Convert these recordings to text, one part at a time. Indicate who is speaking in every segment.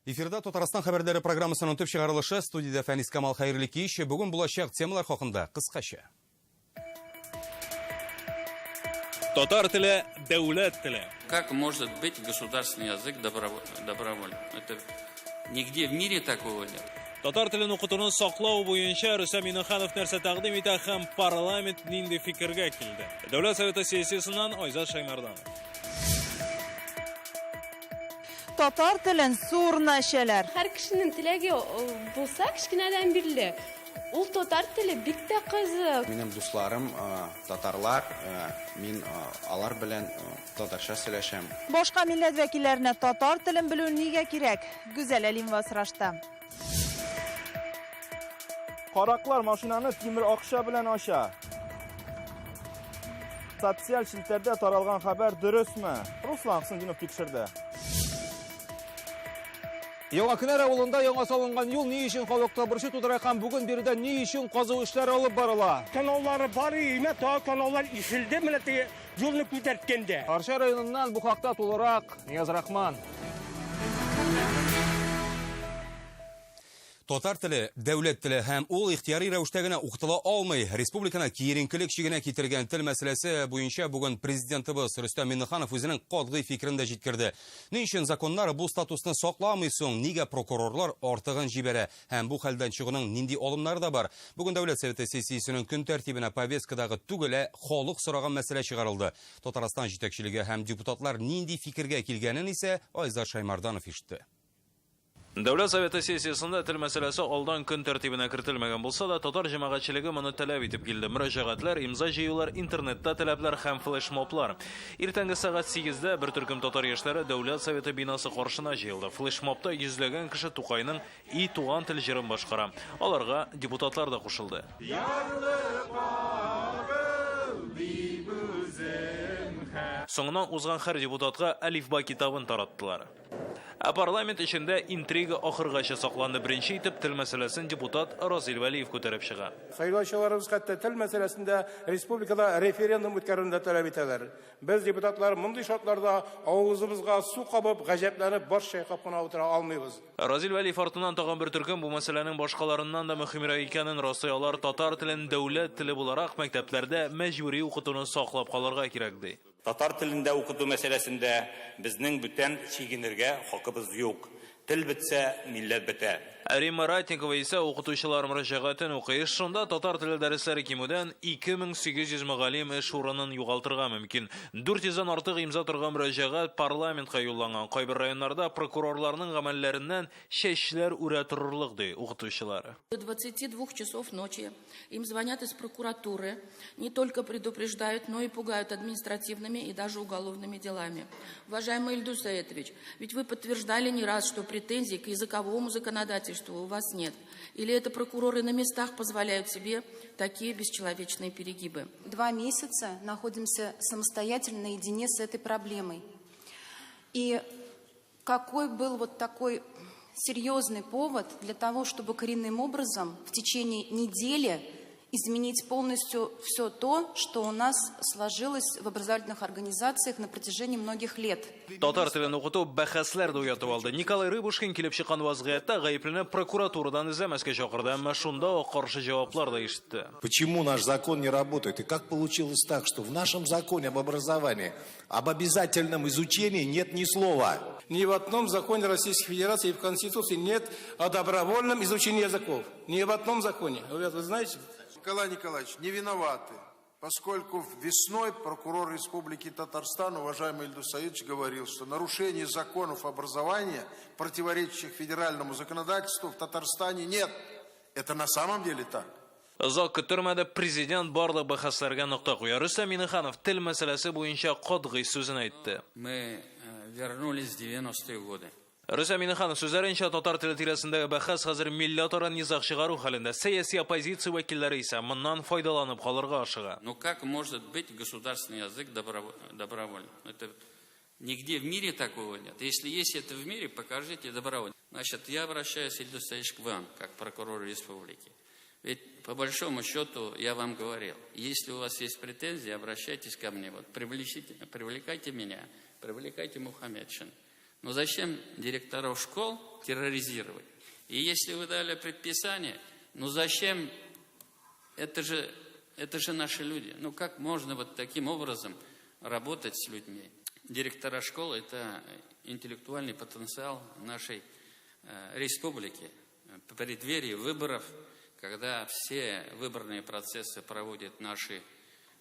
Speaker 1: Эфирда Татарстан хәбәрләре программасының төп чыгарылышы. Студиядә Фәнис Камал, хәерле кич. Бүген булачак темалар хакында кыскача.
Speaker 2: Татар теле дәүләт теле.
Speaker 3: Как может быть государственный язык добровольным? Это нигде в мире такого нет.
Speaker 2: Татар телен укытуны саклау буенча Рөстәм Миңнеханов нәрсә тәкъдим итә һәм парламент нинди фикергә килде? Дәүләт Советы сессиясеннән Айзат Шаймарданов.
Speaker 4: Татар телен су урынына эчәләр.
Speaker 5: Һәр кешенең теләге булса, кечкенәдән бирле, ул татар теле бик тә кызык.
Speaker 6: Минем дусларым татарлар, мин алар белән татарча сөйләшәм.
Speaker 4: Башка милләт вәкилләренә татар телен белү нигә кирәк? Гүзәл Әлимова сорашты.
Speaker 7: Караклар машинаны тимер акча белән ача. Социаль челтәрдә таралган хәбәр дөресме? Руслан Хсендинов тикшерде.
Speaker 1: Яңа Кенәр авылында яңа салынган юл ни өчен халыкта борчу тудыра һәм бүген биредә ни өчен казу эшләре алып барыла?
Speaker 8: Канаулары бар име, тагы канаулар ишелде менә теге юлны күтәрткәндә.
Speaker 1: Арча районыннан бу хакта тулырак Нияз Рахман. Татар теле дәүләт теле һәм ул ихтыяри рәвештә генә укытыла алмый. Республиканы киеренкелек чигенә китергән тел мәсьәләсе буенча бүген президентыбыз Рөстәм Миңнеханов үзенең катгый фикерен дә җиткерде. Ни өчен законнар бу статусны сакламый соң? Нигә прокурорлар артыгын җибәрә? Һәм бу хәлдән чыгуның нинди алымнары да бар? Бүген Дәүләт Советы сессиясенең көн тәртибенә повесткадагы түгел, ә халык сораган мәсьәлә чыгарылды. Татарстан җитәкчелеге һәм депутатлар нинди фикергә килгәнен исә Айзат Шаймарданов ишетте.
Speaker 2: Дәүләт Советы сессиясендә тел мәсьәләсе алдан көн тәртибенә кертелмәгән булса да, татар җәмәгатьчелеге моны таләп итеп килде. Мөрәҗәгатьләр, имза җыюлар, интернетта таләпләр һәм флешмоблар. Иртәнге сәгать 8-дә бер төркем татар яшьләре Дәүләт Советы бинасы каршына җыелды. Флешмобта йөзләгән кеше Тукайның И туган тел җырын башкара. Аларга депутатлар да кушылды. Соңыннан узган һәр депутатка Әлифба китабын тараттылар. Ә парламент эчендә интрига ахыргача сакланды. Беренче итеп тел мәсьәләсен депутат Разил Вәлиев күтәреп чыга.
Speaker 8: Сайлаучыларыбыз хәтта тел мәсьәләсендә республикада референдум үткәрүне дә таләп итәләр. Без, депутатлар, мондый шартларда авызыбызга су кабып, гаҗәпләнеп, баш чайкап кына утыра алмыйбыз.
Speaker 2: Разил Вәлиев артыннан тагын бер төркем бу мәсьәләнең башкаларыннан да мөһимрәк икәнен раслый. Алар татар телен дәүләт теле буларак мәктәпләрдә мәҗбүри укытуны саклап калырга кирәк, ди.
Speaker 9: Татар телендә укыту мәсьәләсендә безнең бүтән чигенергә хакыбыз юк. Тел бетсә, милләт бетә.
Speaker 2: Римма Ратникова исә укытучылар мөрәҗәгатен укый. Шунда татар теле дәресләре кимүдән 2800 мөгаллим эш урынын югалтырга мөмкин. 400 дән артык имза торган мөрәҗәгать парламентка юлланган. Кайбер районнарда прокурорларның гамәлләреннән чәчләр үрә торырлык, ди укытучылар.
Speaker 10: До 22 часов ночи им звонят из прокуратуры, не только предупреждают, но и пугают административными и даже уголовными делами. Уважаемый Ильдус Саитович, ведь вы подтверждали не раз, что претензий к языковому законодательству у вас нет. Или это прокуроры на местах позволяют себе такие бесчеловечные перегибы?
Speaker 11: 2 месяца находимся самостоятельно наедине с этой проблемой. И какой был вот такой серьезный повод для того, чтобы коренным образом в течение недели изменить полностью все то, что у нас сложилось в образовательных организациях на протяжении многих лет.
Speaker 2: Татар телен укыту бәхәсләр дә уятып алды. Николай Рыбушкин килеп чыккан вазгыятьтә гаеплене прокуратурадан эзләмәскә чакырды, әмма шунда ук каршы җаваплар да ишетте.
Speaker 12: Почему наш закон не работает? И как получилось так, что в нашем законе об образовании, об обязательном изучении нет ни слова?
Speaker 8: Ни в одном законе Российской Федерации и в Конституции нет о добровольном изучении языков. Ни в одном законе. Вы знаете?
Speaker 13: Николай Николаевич, не виноваты, поскольку весной прокурор Республики Татарстан, уважаемый Ильдус Саидович, говорил, что нарушений законов образования, противоречащих федеральному законодательству, в Татарстане нет. Это на самом деле так.
Speaker 2: Озак көттермәде, президент барлык бәхәсләргә нокта куя. Рөстәм Миңнеханов тел мәсьәләсе буенча катгый сүзен әйтте.
Speaker 3: Мы вернулись в 90-е годы.
Speaker 2: Рөстәм Миңнеханов сүзләренчә, татар теле тирәсендәге бәхәс хәзер милләтара низаг чыгару хәлендә. Сәяси оппозиция вәкилләре исә моннан файдаланып калырга ашыга.
Speaker 3: Но как может быть государственный язык добровольным? Это нигде в мире такого нет. Если есть это в мире, покажите добровольно. Значит, я обращаюсь, Ильдус Саидович, к вам, как прокурору республики. Ведь, по большому счету, я вам говорил, если у вас есть претензии, обращайтесь ко мне. Вот, привлекайте меня, привлекайте Мухаметшина. Но зачем директоров школ терроризировать? И если вы дали предписание, ну зачем? Это же, это же наши люди. Ну как можно вот таким образом работать с людьми? Директора школ – это интеллектуальный потенциал нашей э, республики. В преддверии выборов, когда все выборные процессы проводят наши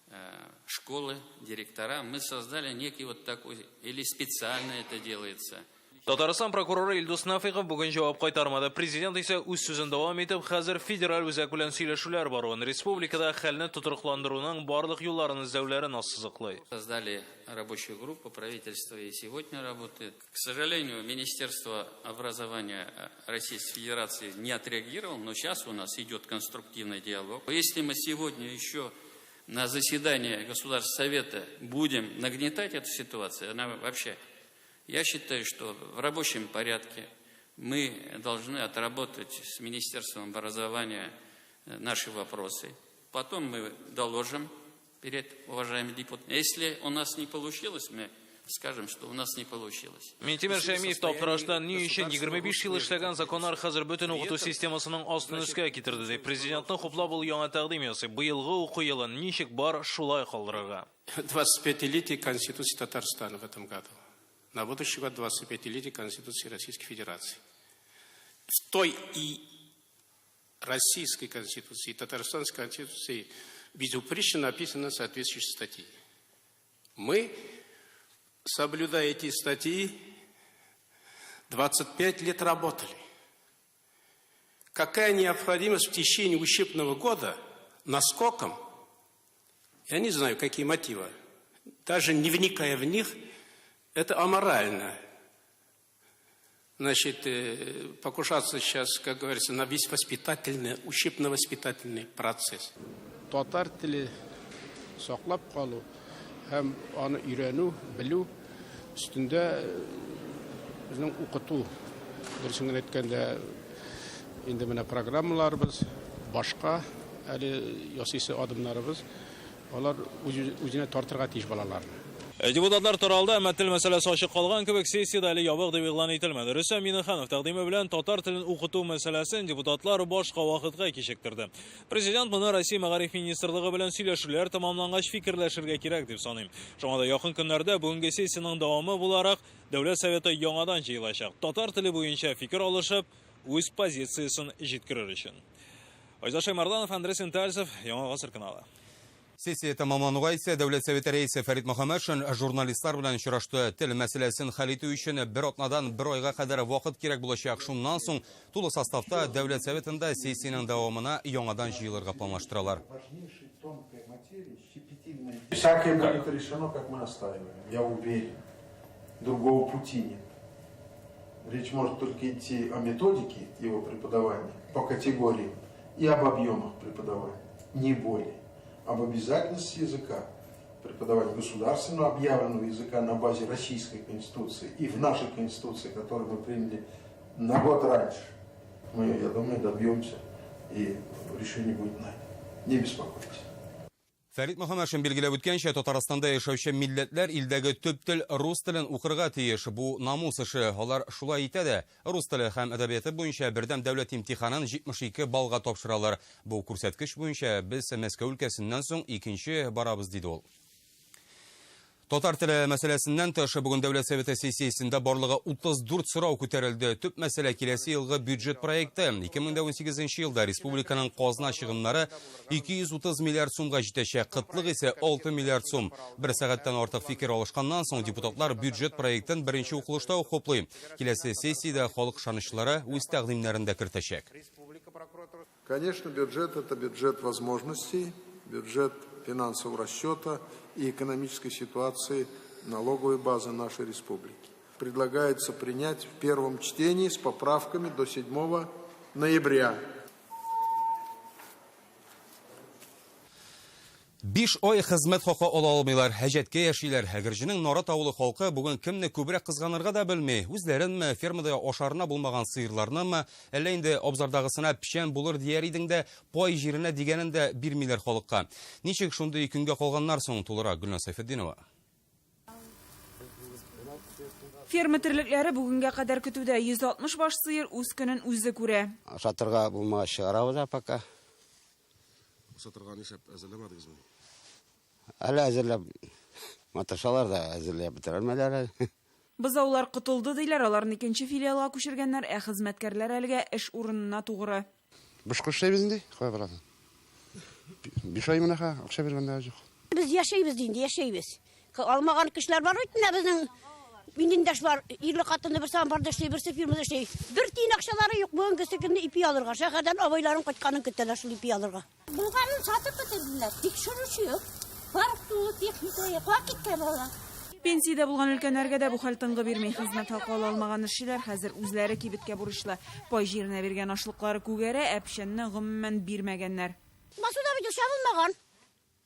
Speaker 3: э, школы, директора, мы создали некий вот такой, или специально это делается –
Speaker 2: Татарстан прокуроры Илдус Нафиков бүген җавап кайтармады. Президент исә үз сүзен дәвам итеп, хәзер федераль үзәк белән сөйләшүләр баруын, республикада хәлне тотрыкландыруның барлык юлларын эзләүләрен ассызыклый.
Speaker 3: Создали рабочую группу, правительство и сегодня работает. К сожалению, Министерство образования Российской Федерации не отреагировало, но сейчас у нас идет конструктивный диалог. Если мы сегодня еще на заседании Государственного Совета будем нагнетать эту ситуацию, она вообще я считаю, что в рабочем порядке мы должны отработать с Министерством образования э, наши вопросы. Потом мы доложим перед уважаемыми депутатами. Если у нас не получилось, мы скажем, что у нас не получилось.
Speaker 2: Минтимер Шәймиев таптырашта ни өчен 25 ел эшләгән законнар хәзер бөтен укыту системасының астын өскә китерде ди. Президентны хуплап ул яңа тәкъдим ясый. Быелгы уку елын ничек бар, шулай калдырырга.
Speaker 8: 25-летие Конституции Татарстана в этом году. На будущий год 25-летие Конституции Российской Федерации. В той и Российской Конституции, и Татарстанской Конституции безупречно написаны соответствующие статьи. Мы, соблюдая эти статьи, 25 лет работали. Какая необходимость в течение учебного года наскоком, я не знаю, какие мотивы, даже не вникая в них, это аморально. Значит, э, покушаться сейчас, как говорится, на весь воспитательный, учебно-воспитательный процесс.
Speaker 14: Татар теле саклап калу һәм аны өйрәнү, белү өстендә э, безнең укыту, дөресен генә әйткәндә, инде менә программаларыбыз, башка әле ясыйсы адымнарыбыз, алар үзенә тартырга тиеш балаларны.
Speaker 2: Э, депутатлар таралды, әмма тел мәсьәләсе ачык калган кебек, сессиядә әле ябык дип игълан ителмәде. Рөстәм Миңнеханов тәкъдиме белән татар телен укыту мәсьәләсен депутатлар башка вакытка кичектерде. Президент моны Россия мәгариф министрлыгы белән сөйләшүләр тәмамлангач фикерләшергә кирәк дип саный. Шуңа да якын көннәрдә бүгенге сессиянең дәвамы буларак Дәүләт Советы яңадан җыелачак. Татар теле буенча фикер алышып, үз позициясен җиткерер өчен. Айзат Шаймарданов, Андрей Сентальцев, Яңа Гасыр каналы.
Speaker 1: Сессия тәмамлануга исә Дәүләт Советы рәисе Фәрит Мөхәммәтшин журналистлар белән очрашты. Тел мәсьәләсен хәл итү өчен бер атнадан бер айга кадәр вакыт кирәк булачак. Шуннан соң тулы составта Дәүләт Советында сессиянең дәвамына яңадан җыелырга планлаштыралар.
Speaker 13: Всякое будет решено, как мы настаиваем. Я уверен. Другого пути нет. Речь может только идти о методике его преподавания по категориям и об объемах преподавания, не более об обязательности языка, преподавания государственного объявленного языка на базе Российской Конституции и в нашей Конституции, которую мы приняли на год раньше, мы, я думаю, добьемся, и решение будет найдено. Не беспокойтесь.
Speaker 1: Фәрит Мөхәммәтшин билгеләп үткәнчә, Татарстанда яшәүче милләтләр илдәге төп тел рус телен укырга тиеш. Бу намус эше. Алар шулай итә дә. Рус теле һәм әдәбияты буенча бердәм дәүләт имтиханын 72 баллга тапшыралар. Бу күрсәткеч буенча без Мәскәү өлкәсеннән соң икенче барабыз, диде ул. Татар теле мәсьәләсеннән тыш, бүген Дәүләт Советы сессиясендә барлыгы 34 сорау күтәрелде. Төп мәсьәлә киләсе елгы бюджет проекты. 2018 елда республиканың казна чыгымнары 230 миллиард сумга җитәчәк, кытлык исә 6 миллиард сум. Бер сәгатьтән артык фикер алышканнан соң депутатлар бюджет проектын беренче укылышта ук хуплый. Киләсе сессиядә халык ышанычлары үз тәкъдимнәрен дә кертәчәк.
Speaker 13: Конечно, бюджет это бюджет возможностей, бюджет финансового расчета и экономической ситуации налоговой базы нашей республики. Предлагается принять в первом чтении с поправками до 7 ноября.
Speaker 1: Биш ай хезмәт хакы ала алмыйлар, әҗәткә яшиләр. Әгерҗенең Нарат авылы халкы бүген кемне күбрәк кызганырга да белми. Үзләренме, фермада ашарына булмаган сыерларнымы, әллә инде абзардагысына печән булыр дияр идең дә, пай җиренә дигәнен дә бирмиләр халыкка. Ничек шундый көнгә калганнар соң, тулырак Гөлназ Сәйфетдинова.
Speaker 4: Ферма терлекләре бүгенгә кадәр көтүдә. 160 баш сыер үз көнен үзе күрә.
Speaker 15: Сатырга булмагач чыгарабыз да пока.
Speaker 16: Сатырга нишләп әзерләмәдегезме?
Speaker 15: Әле әзерләп маташалар да, әзерләп бетерәлмәделәр әле.
Speaker 4: Бозаулар котылды, диләр, аларны икенче филиалга күчергәннәр, ә хезмәткәрләр әлегә эш урынына тугры.
Speaker 16: Бушка эшләйбез инде, кая барасың? 5 ай менә ха, акча биргәннәре юк.
Speaker 17: Без яшәйбез инде, яшәйбез. Алмаган кешеләр бар бит менә безнең миндәш бар, ирле хатынлы берсе амбарда эшли, берсе фирмада эшли. Бер тиен акчалары юк бүгенгесе көнне ипи алырга. Шәһәрдән абыйларың кайтканын көтәләр шул ипи алырга. Булганын сатып бетерделәр. Тикшерүче юк. Парк тулы техника юк. Кая киткән алар?
Speaker 4: Пенсиядә булган өлкәннәргә дә бу хәл тынгы бирми. Хезмәт хакы ала алмаган эшчеләр хәзер үзләре кибеткә бурычлы. Пай җиренә биргән ашлыклары күгәрә, ә печәнне гомумән бирмәгәннәр.
Speaker 17: Басуда бит ул чабылмаган.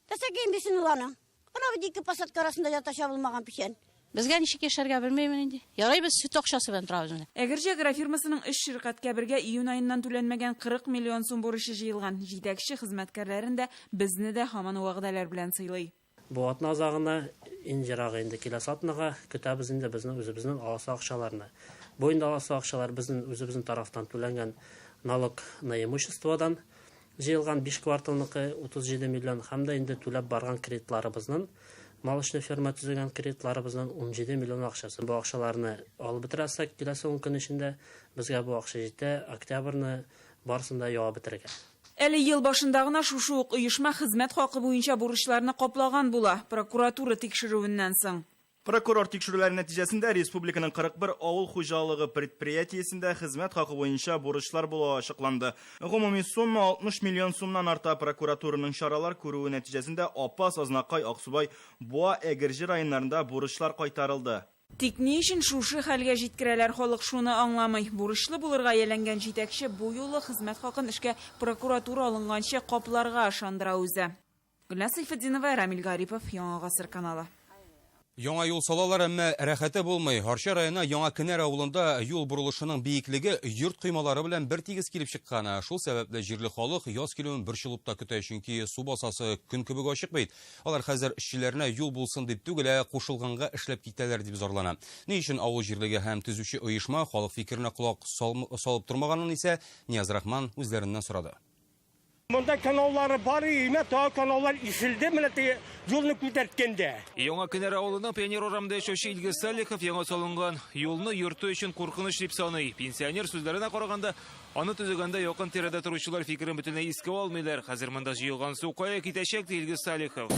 Speaker 17: Нәрсә кием бирсен ул аның? Ана бит ике посадка арасында ята чабылмаган печән.
Speaker 18: Безгә ничек яшәргә белмим инде. Ярый без сөт акчасы белән торабыз менә.
Speaker 4: Әгерҗе агрофирмасының өч ширкәткә бергә июнь аеннан түләнмәгән 40 миллион сум бурычы җыелган. Җитәкче хезмәткәрләрен дә, безне дә һаман вәгъдәләр белән сыйлый.
Speaker 19: Бу атна азагына, иң ерагы инде киләсе атнага көтәбез инде безнең үзебезнең аласы акчаларны. Бу инде аласы акчалар безнең үзебезнең тарафтан түләнгән налог на имуществодан җыелган 5 кварталныкы 37 миллион һәм дә инде түләп барган кредитларыбызның, молочный ферма төзегән кредитларыбызның 17 миллион акчасы. Бу акчаларны алып бетерәсек киләсе 10 көн эчендә безгә бу акча җитә, октябрьне барысын да ябып бетерергә.
Speaker 4: Әле ел башында гына шушы ук оешма хезмәт хакы буенча бурычларны каплаган була, прокуратура тикшерүеннән соң.
Speaker 7: Прокурор тикшерүләре нәтиҗәсендә республиканың 41 авыл хуҗалыгы предприятиесендә хезмәт хакы буенча бурычлар булуы ачыкланды. Гомуми сумма 60 миллион сумнан арта. Прокуратураның чаралар күрүе нәтиҗәсендә Апас, Азнакай, Аксубай, Буа, Әгерҗе районнарында бурычлар кайтарылды.
Speaker 4: Тик ни өчен шушы хәлгә җиткерәләр, халык шуны аңламый. Бурычлы булырга ияләнгән җитәкче бу юлы хезмәт хакын эшкә прокуратура алынганчы капларга ышандыра үзе. Гөлназ Сәйфетдинова, Рамил Гарипов, Яңа Гасыр каналы.
Speaker 1: Яңа юл салалар, әмма рәхәте булмый. Арча районы Яңа Кенәр авылында юл борылышының биеклеге йорт коймалары белән бер тигез килеп чыккан. Шул сәбәпле җирле халык яз килүен борчылып та көтә, чөнки су басасы көн кебек ачык бит. Алар хәзер эшчеләренә юл булсын дип түгел, ә кушылганга эшләп китәләр дип зарлана. Ни өчен авыл җирлеге һәм төзүче оешма халык фикеренә колак салып тормаганын исә Нияз Рахман үзләреннән сорады.
Speaker 20: Монда каналлары бар име, тагы каналлар ишелде, менә теге юлны күтәрткәндә.
Speaker 2: Яңа Кенәр авылының Пионер урамында яшәүче Илгиз Салихов яңа салынган юлны йорты өчен куркыныч дип саный. Пенсионер сүзләренә караганда, аны төзегәндә якын тирәдә торучылар фикерен бөтенләй искә алмыйлар. Хәзер монда җыелган су кая китәчәк, ди Илгиз Салихов.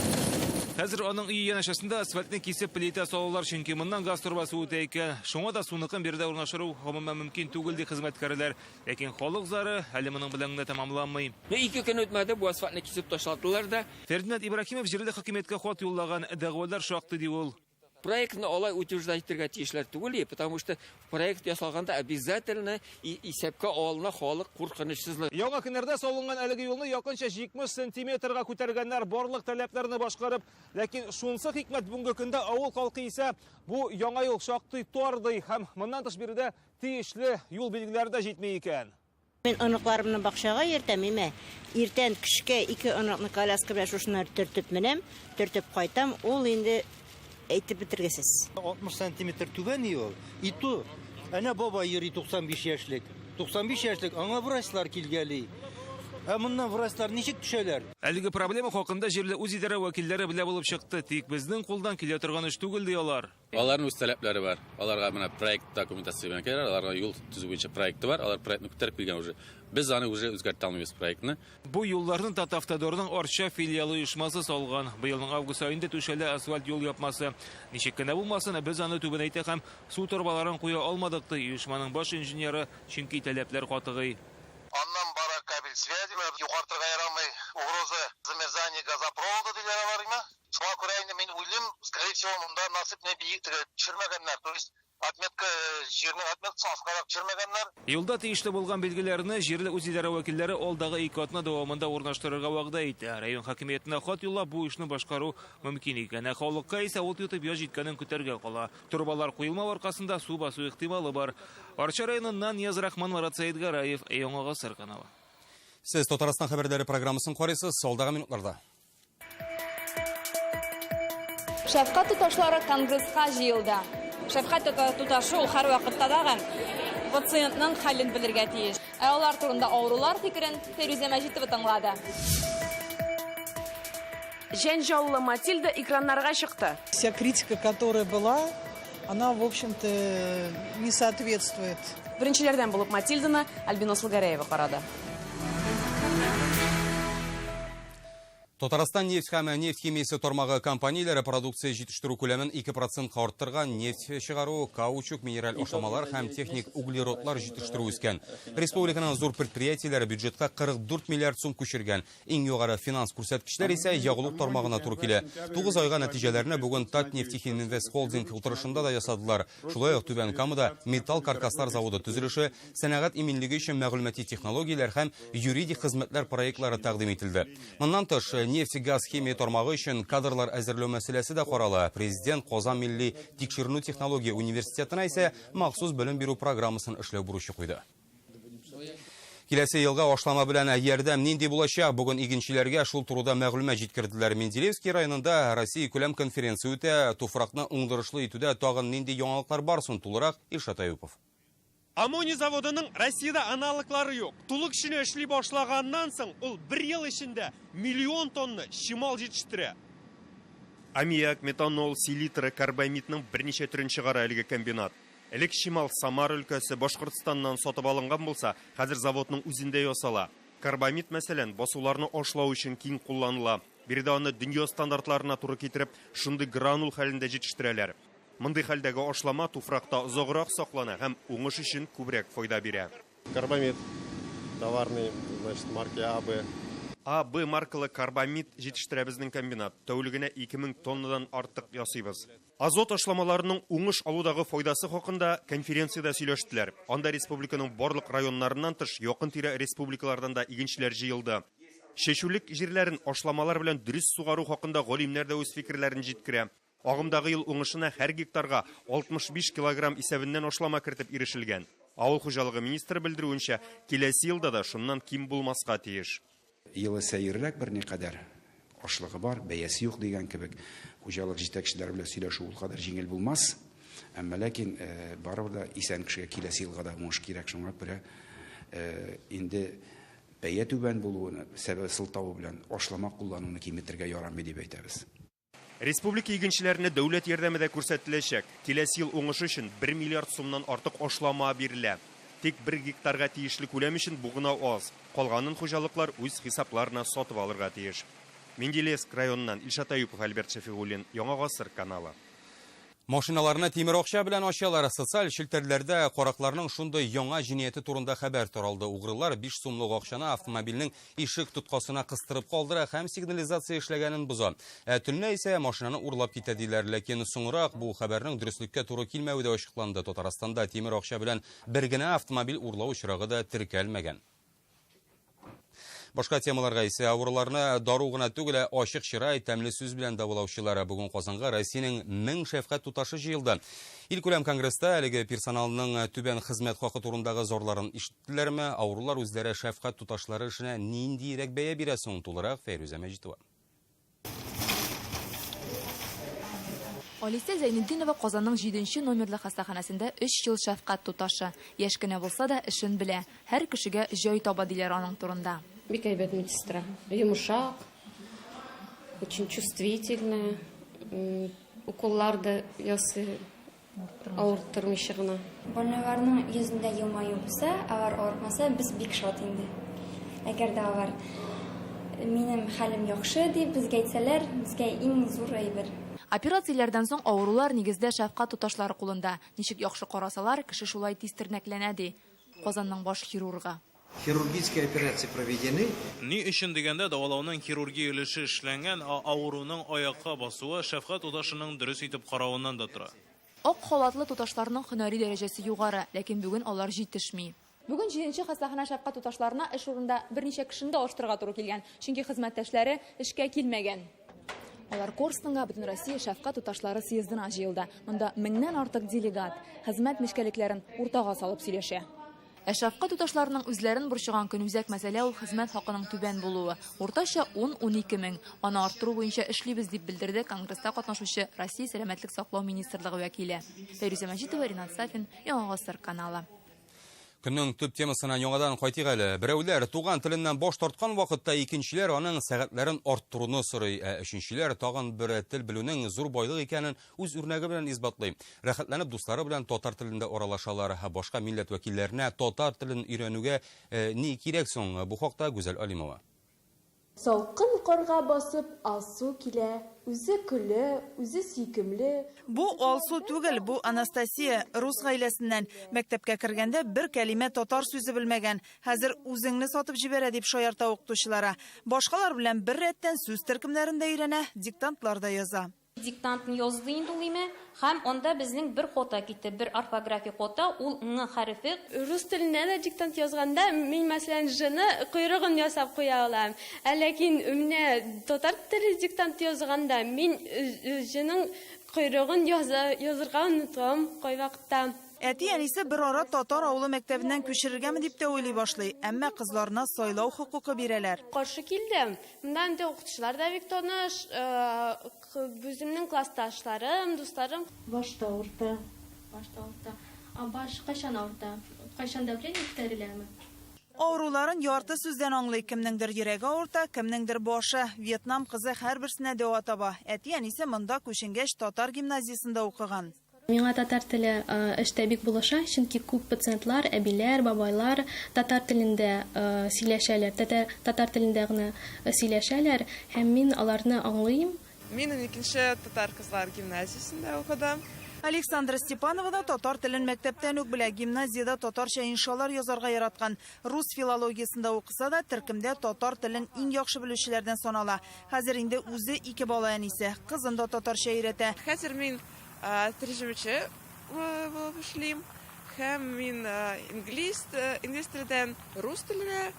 Speaker 2: Хәзер аның өе янәшәсендә асфальтны кисеп плитә салалар, чөнки моннан газ торбасы үтә икән. Шуңа да суныкын биредә урнаштыру гомумән мөмкин түгел, ди хезмәткәрләр. Ләкин халык зары әле моның белән генә тәмамланмый.
Speaker 21: Ну, ике көн үтмәде, бу асфальтны кисеп ташладылар да.
Speaker 2: Фердинанд Ибраһимов җирле хакимияткә хат юллаган, дәгъвалар шактый, ди ул.
Speaker 21: Проектны алай утверждать итәргә тиешләр түгел, потому что проект ясалганда обязательно исәпкә алына халык куркынычсызлыгы.
Speaker 7: Яңа Кенәрдә салынган әлеге юлны якынча 70 сантиметрга күтәргәннәр, барлык таләпләрне башкарып. Ләкин шунысы хикмәт, бүгенге көндә авыл халкы исә бу яңа юл шактый тар ди һәм моннан тыш биредә Тиешле юл билгеләре дә җитми икән.
Speaker 22: Мин оныкларымны бакчага йөртәм, имә. Иртән көчкә ике оныкны коляска белән шушына төртеп менәм, төртеп кайтам, ул инде әйтеп бетергесез.
Speaker 23: 60 сантиметр түбән юл, и то әнә бабай йөри 95 яшьлек. 95 яшьлек, аңа врачлар килгәли. Ә моннан врачлар ничек төшәләр?
Speaker 2: Әлеге проблема хакында җирле үзидарә вәкилләре белә булып чыкты. Тик безнең кулдан килә торган эш түгел, ди алар.
Speaker 24: Аларның үз таләпләре бар. Аларга менә проект документация белән киләләр, аларга юл төзү буенча проекты бар, алар проектны күтәреп килгән уже. Без аны уже үзгәртә алмыйбыз проектны.
Speaker 2: Бу юлларны Татавтодорның Арча филиалы оешмасы салган. Быелның август аенда түшәлде асфальт юл япмасы. Ничек кенә булмасын, без аны түбәнәйтә һәм су торбаларын куя алмадык, ди оешманың баш инженеры, чөнки таләпләр катгый.
Speaker 25: Аннан бара кабель связи, югартырга ярамый, угроза замерзания газопровода диләр алар, име. Шуңа күрә инде мин уйлыйм, скорее всего, монда насыпны биек төшермәгәннәр, то есть отметка, җирнең отметкасын аскарак төшермәгәннәр.
Speaker 2: Юлда тиешле булган билгеләрне җирле үзидарә вәкилләре алдагы ике атна дәвамында урнаштырырга вәгъдә итә. Район хакимиятенә хат юллап, бу эшне башкару мөмкин икән. Ә халыкка исә ут йотып яз җиткәнен көтәргә кала. Торбалар куелмау аркасында су басу ихтималы бар. Арча районыннан Нияз Рахман, Марат Сәетгараев, Яңа Гасыр каналы.
Speaker 1: Сез Татарстан хәбәрләре программасын карыйсыз, алдагы минутларда.
Speaker 5: Шәфкать туташлары конгресска җыелды.
Speaker 6: Шәфкать туташы ул һәрвакытта да пациентның хәлен белергә тиеш.
Speaker 9: Ә алар турында авырулар фикерен Фәйрүзә Мәҗитова тыңлады.
Speaker 10: Җәнҗаллы Матильда экраннарга чыкты.
Speaker 11: Вся критика, которая была, она, в общем-то, не соответствует.
Speaker 10: Беренчеләрдән булып Матильданы Альбина Асылгәрәева карады.
Speaker 1: Татарстан нефть һәм нефть химиясе тармагы компанияләре продукция җитештерү күләмен 2%ка арттырган, нефть чыгару, каучук, минераль ашламалар һәм техник углеродлар җитештерү үскән. Республиканың зур предприятиеләре бюджетка 44 миллиард сум күчергән. Иң югары финанс күрсәткечләр исә ягулык тармагына туры килә. 9 айга нәтиҗәләрне бүген Татнефтехиминвест холдинг утырышында да ясадылар. Шулай ук Түбән Камада металл каркаслар заводы төзелеше, сәнәгать иминлеге өчен мәгълүмати технологияләр һәм юридик хезмәтләр проектлары тәкъдим ителде. Моннан тыш, нефть-газ химия тармагы өчен кадрлар әзерләү мәсьәләсе дә карала. Президент Казан милли тикшеренү технология университетына исә махсус белем бирү программасын эшләү бурычы куйды. Киләсе елга ашлама белән ярдәм нинди булачак? Бүген игенчеләргә шул турыда мәгълүмат җиткерделәр. Менделеевский районында Россия күләм конференция үтә. Туфракны уңдырышлы итүдә тагын нинди яңалыклар бар соң? Тулырак Илшат Аюпов.
Speaker 12: Аммоний заводының Россиядә аналоглары юк. Тулы көченә эшли башлаганнан соң ул бер ел эчендә миллион тонна чимал җитештерә. Аммиак, метанол, селитра, карбамидның берничә төрен чыгара әлеге комбинат. Элек чимал Самара өлкәсе, Башкортстаннан сатып алынган булса, хәзер заводның үзендә ясала. Карбамид, мәсәлән, басуларны ашлау өчен киң кулланыла. Биредә аны дөнья стандартларына туры китереп, шундый гранул хәлендә җитештерәләр. Мондый хәлдәге ашлама туфракта озаграк саклана һәм уңыш өчен күбрәк файда бирә.
Speaker 26: Карбамид товарный, значит, марки А, Б.
Speaker 12: А, Б маркалы карбамид җитештерә безнең комбинат. Тәүлегенә 2000 тоннадан артык ясыйбыз. Азот ашламаларының уңыш алудагы файдасы хакында конференциядә сөйләштеләр. Анда республиканың барлык районнарыннан тыш якын-тирә республикалардан да игенчеләр җыелды. Чәчүлек җирләрен ашламалар белән дөрес сугару хакында галимнәр дә үз фикерләрен җиткерә. Агымдагы ел уңышына һәр гектарга 65 килограмм исәбеннән ашлама кертеп ирешелгән. Авыл хуҗалыгы министры белдерүенчә, киләсе елда да шуннан ким булмаска тиеш.
Speaker 27: Елы сәеррәк берникадәр, ашлыгы бар, бәясе юк дигән кебек, хуҗалык җитәкчеләре белән сөйләшү ул кадәр җиңел булмас. Әмма ләкин барыбер да исән кешегә киләсе елга да уңыш кирәк. Шуңа күрә инде бәя түбән булуын сәбәп сылтавы белән ашлама куллануны киметергә ярамый дип әйтәбез.
Speaker 12: Республика игенчеләренә дәүләт ярдәме дә күрсәтеләчәк. Киләсе ел уңышы өчен 1 миллиард сумнан артык ашлама бирелә. Тик 1 гектарга тиешле күләм өчен бу гына аз. Калганын хуҗалыклар үз хисапларына сатып алырга тиеш. Менделеевск районыннан Илшат Аюпов, Альберт Шәфигуллин, Яңа Гасыр каналы.
Speaker 1: Машиналарны тимер акча белән ачалар. Социаль челтәрләрдә каракларның шундый яңа җинаяте турында хәбәр таралды. Угрылар 5 сумлык акчаны автомобильнең ишек тоткасына кыстырып калдыра һәм сигнализация эшләгәнен боза. Ә төнлә исә машинаны урлап китә диләр. Ләкин соңрак бу хәбәрнең дөреслеккә туры килмәве дә ачыкланды. Татарстанда тимер акча белән бер генә автомобиль урлау очрагы да теркәлмәгән. Башка темаларга исә авыруларны дару гына түгел, ә ачык чырай, тәмле сүз белән дәвалаучылары. Бүген Казанга Россиянең 1000 шәфкать туташы җыелды. Илкүләм конгресста әлеге персоналның түбән хезмәт хакы турындагы зарларын ишеттеләрме? Авырулар үзләре шәфкать туташлары эшенә ниндирәк бәя бирә соң? Тулырак Фәйрүзә Мәҗитова.
Speaker 28: Алисә Зәйнетдинова Казанның 7 номерлы хастаханәсендә 3 ел шәфкать туташы. Яшь кенә булса да эшен белә. Һәр кешегә җай таба диләр аның турында.
Speaker 5: Бик әйбәт медсестра. Йомшак, очень чувствительная. Уколлар да ясый, авырттырмыйча гына.
Speaker 29: Больнойларның йөзендә елмаю булса, алар авыртмаса, без бик шат инде. Әгәр дә алар минем хәлем яхшы дип безгә әйтсәләр, безгә иң зур әйбер.
Speaker 28: Операцияләрдән соң авырулар нигездә шәфкать туташлары кулында. Ничек яхшы карасалар, кеше шулай тиз тернәкләнә ди Казанның баш хирургы.
Speaker 30: Хирургические операции проведены.
Speaker 2: Ни өчен дигәндә, дәвалауның хирургия өлеше эшләнгән, ә авыруның аякка басуы шәфкать туташының дөрес итеп каравыннан да тора.
Speaker 28: Ак халатлы туташларның һөнәри дәрәҗәсе югары, ләкин бүген алар җитешми. Бүген 7 хастаханә шәфкать туташларына эш урынында берничә кешене дә алыштырырга туры килгән, чөнки хезмәттәшләре эшкә килмәгән. Алар Корстонга Бөтен Россия шәфкать туташлары съездына җыелды. Монда меңнән артык делегат хезмәт нечкәлекләрен уртага салып сөйләшә. Ә шәфкать туташларының үзләрен борчыган көнүзәк мәсьәлә ул хезмәт хакының түбән булуы. Уртача 10-12 мең. Аны арттыру буенча эшлибез, дип белдерде конгресста катнашучы Россия Сәламәтлек саклау министрлыгы вәкиле. Фәйрүзә Мәҗитова, Ринат Сафин, Яңа Гасыр каналы.
Speaker 1: Көннең төп темасына яңадан кайтыйк әле. Берәүләр туган теленнән баш тарткан вакытта, икенчеләр аның сәгатьләрен арттыруны сорый, ә өченчеләр тагын бер тел белүнең зур байлык икәнен үз үрнәге белән исбатлый. Рәхәтләнеп дуслары белән татар телендә аралашалар. Башка милләт вәкилләренә татар телен өйрәнүгә ни кирәк соң? Бу хакта Гүзәл Алимова.
Speaker 5: Салкын карга басып Алсу килә, үзе көлә, үзе сөйкемле.
Speaker 11: Бу Алсу түгел, бу Анастасия, рус гаиләсеннән. Мәктәпкә кергәндә бер кәлимә татар сүзе белмәгән. Хәзер үзеңне сатып җибәрә, дип шаярта укытучылары. Башкалар белән бер рәттән сүз төркемнәрен дә өйрәнә, диктантлар да яза.
Speaker 3: Диктантны язды инде ул име, һәм анда безнең бер хата китте, бер орфографик хата, ул ң хәрефе.
Speaker 5: Рус теленә дә диктант язганда, мин, мәсәлән, ж-ны койрыгын ясап куя алам. Ә ләкин менә татар теле диктант язганда, мин ж-ның койрыгын язырга онытам кайвакытта.
Speaker 11: Әти-әнисе берара татар авылы мәктәбеннән күчерергәме дип тә уйлый башлый, әмма кызларына сайлау хокукы бирәләр.
Speaker 5: Каршы килдем. Монда инде укытучылар да бик таныш, үземнең классташларым, дусларым.
Speaker 4: Башта авырта.
Speaker 5: Башта авырта. А баш кайчан авырта? Кайчан давление күтәреләме?
Speaker 11: Авыруларын ярты сүздән аңлый. Кемнеңдер йөрәге авырта, кемнеңдер башы. Вьетнам кызы һәрберсенә дәва таба. Әти-әнисе монда күченгәч татар гимназиясендә укыган.
Speaker 4: Миңа татар теле эштә бик булыша, чөнки күп пациентлар, әбиләр, бабайлар татар телендә сөйләшәләр, татар телендә генә сөйләшәләр, һәм мин аларны аңлыйм.
Speaker 8: Мин уникенче татар кызлар гимназиясендә укыдым.
Speaker 11: Александра Степанова да татар телен мәктәптән үк белә. Гимназиядә татарча иншалар язарга яраткан. Рус филологиясендә укыса да, төркемдә татар телен иң яхшы белүчеләрдән санала. Хәзер инде үзе ике бала әнисе. Кызын да татарча өйрәтә.
Speaker 8: Хәзер мин тәрҗемәче булып эшлим һәм мин инглиз инглиз теледән рус теленә,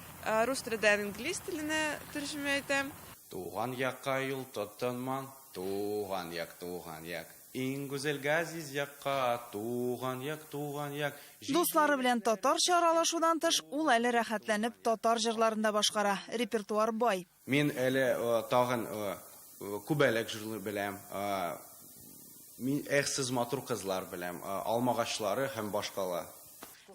Speaker 8: рус теледән инглиз теленә тәрҗемә итәм.
Speaker 13: Туган якка юл тоттынман, туган як, туган як, иң гүзәл газиз якка, туган як, туган як.
Speaker 11: Дуслары белән татарча аралашудан тыш, ул әле рәхәтләнеп татар җырларын да башкара. Репертуар бай.
Speaker 13: Мин әле тагын Күбәләк җырны беләм, мин Эх сез матур кызлар беләм, Алмагачлары һәм башкалар.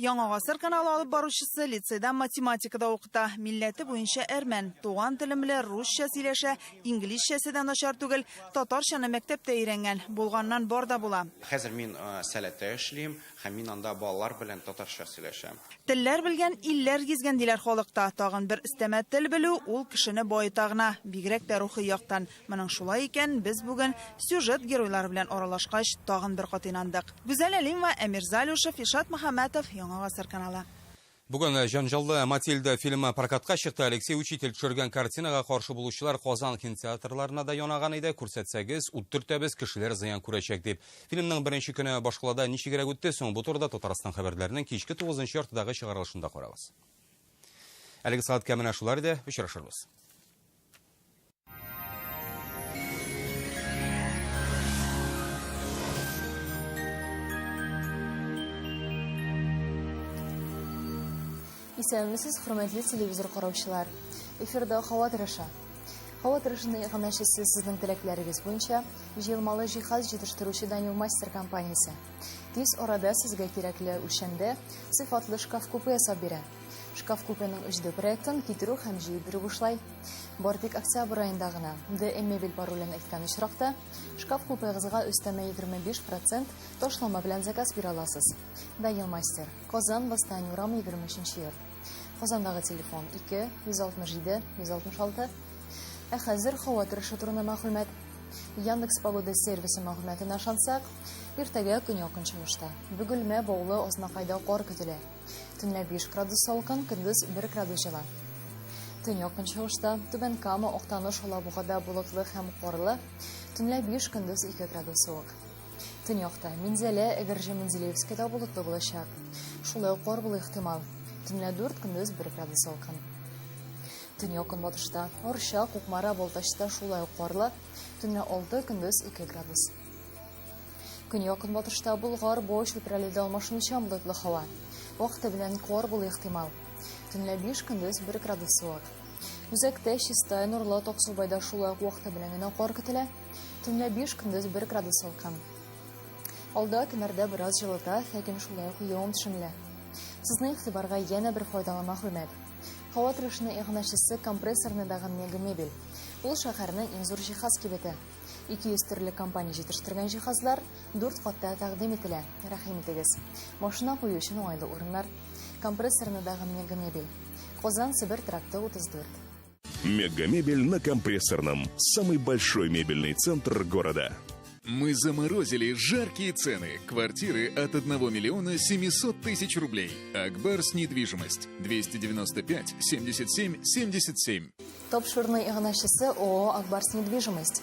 Speaker 11: Яңа гасыр каналы алып баручысы лицейда математика да укыта. Милләте буенча әрмән. Туган телен белә, русча сөйләшә, инглизчәсе дә начар түгел. Татарчаны мәктәптә өйрәнгән. Булганнан бар да була.
Speaker 13: Хәзер мин Сәләттә эшлим һәм мин анда балалар белән татарча сөйләшәм.
Speaker 11: Телләр белгән, илләр гизгән, диләр халыкта. Тагын бер өстәмә тел белү, ул кешене баета гына, бигрәк тә рухи яктан. Моның шулай икән, без бүген сюжет геройлары белән аралашкач, тагын бер кат инандык. Гүзәл Әлимова, Әмир Залюшев, Илшат Мөхәммәтов, Яңа гасыр каналы.
Speaker 1: Бүген җәнҗаллы Матильда фильмы прокатка чыкты. Алексей Учитель төшергән картинага каршы булучылар Казан кинотеатрларына да янаган иде. Күрсәтсәгез, ут төртәбез, кешеләр зыян күрәчәк дип. Фильмның беренче көне башкалада ничегрәк үтте соң? Бу турыда Татарстан хәбәрләренең кичке тугызынчы яртыдагы чыгарылышында карагыз. Әлеге сәгатькә менә шулар иде. Очрашырбыз.
Speaker 14: Исәнмесез, хөрмәтле телевизор караучылар. Эфирда һава торышы. Һава торышының иганәчесе сезнең теләкләрегез буенча җыелмалы җиһаз җитештерүче Данил Мастер компаниясе. Тиз арада сезгә кирәкле үлчәмдә сыйфатлы шкаф-купе ясап бирә. Шкаф-купеның 3D проектын китерү һәм җыеп бирү бушлай. Бар тик октябрь аенда гына. DM мебель паролен әйткән очракта, шкаф-купегызга өстәмә 25 процент ташлама белән заказ бирә аласыз. Данил Мастер. Казан, Восстание урамы, 23 нче йорт. Казандагы телефон 2 167 166. Ә хәзер һава торышы турында мәгълүмат. Яндекс Погода сервисы мәгълүматына ышансак, иртәгә көньяк-көнчыгышта, Бөгелмә, Баулы, Азнакайда кар көтелә. Төнлә 5 градус салкын, көндез 1 градус җылы. Төньяк-көнчыгышта, Түбән Кама, Актаныш, Алабугада болытлы һәм карлы, төнлә 5, көндез 2 градус суык. Төньякта, Минзәлә, Әгерҗе, Менделеевскида болытлы булачак. Шулай ук кар булу ихтимал. Төнлә 4, көндез 1 градус салкын. Төньяк-көнбатышта, Арча, Кукмара, Балтачта шулай ук карлы, төнлә 6, көндез 2 градус. Көньяк-көнбатышта Болгар, Буа, Чүпрәледә алмашынучан болытлы һава. Вакыты белән кар булу ихтимал. Төнлә 5, көндез 1 градус суык. Үзәктә, Чистай, Нурлат, Аксубайда шулай ук вакыты белән генә кар көтелә. Төнлә 5, көндез 1 градус салкын. Алда көннәрдә бераз җылыта, ләкин шулай ук явым-төшемле. Сезнең игътибарга янә бер файдалы мәгълүмат. Һава торышының иганәчесе компрессорныйдагы Мега Мебель. Ул шәһәрнең иң зур җиһаз кибете. 200 төрле компания җитештергән җиһазлар дүрт катта тәкъдим ителә. Рәхим итегез. Машина кую өчен уңайлы урыннар. Компрессорныйдагы Мега Мебель. Казан, Себер тракты 34.
Speaker 7: Мегамебель на Компрессорном. Самый большой мебельный центр города.
Speaker 15: Мы заморозили жаркие цены. Квартиры от 1 миллиона 700 тысяч рублей. Акбарс недвижимость. 295 77 77.
Speaker 14: Тапшыруның иганәчесе ООО Акбарс недвижимость.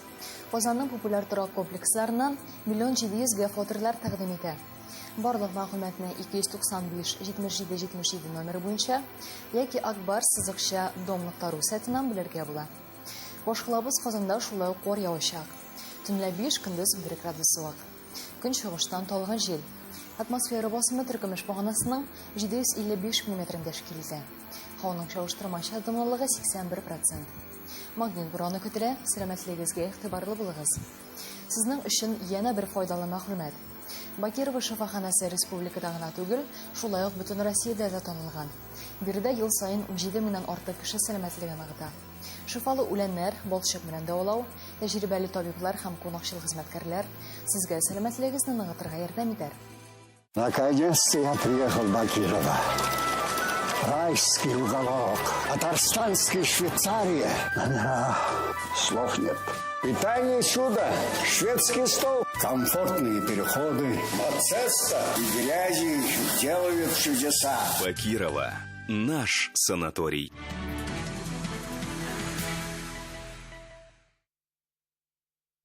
Speaker 14: Казанның популяр торак комплексларыннан миллион 700 гә фатирлар тәкъдим итә. Барлык мәгълүматны 295 77 77 номеры буенча яки акбарс сызыкча дом.ру сайтыннан белергә була. Башкалабыз Казанда шулай ук кар явачак. Төнлә 5, көндез 1 градус суык. Көнчыгыштан талгын җил. Атмосфера басымы теркөмеш баганасының 755 миллиметрын тәшкил итә. Һаваның чагыштырмача дымлылыгы 81 процент. Магнит бураны көтелә, сәламәтлегегезгә игътибарлы булыгыз. Сезнең өчен янә бер файдалы мәгълүмат. Бакирова шифаханәсе республикада гына түгел, шулай ук бөтен Россиядә дә танылган. Биредә ел саен 17 меңнән артык кеше сәламәтлеген ныгыта. Шифалы үләннәр, балчык белән дәвалау, тәҗрибәле табиблар һәм кунакчыл хезмәткәрләр сезгә сәламәтлегегезне ныгытырга ярдәм итәр.
Speaker 16: Наконец-то я приехал в Бакирово. Райский уголок, татарстанская Швейцария. Да, слов нет. Питание чудо, шведский стол, комфортные переходы. Мацеста и грязи делают чудеса.
Speaker 7: Бакирова. Наш санаторий.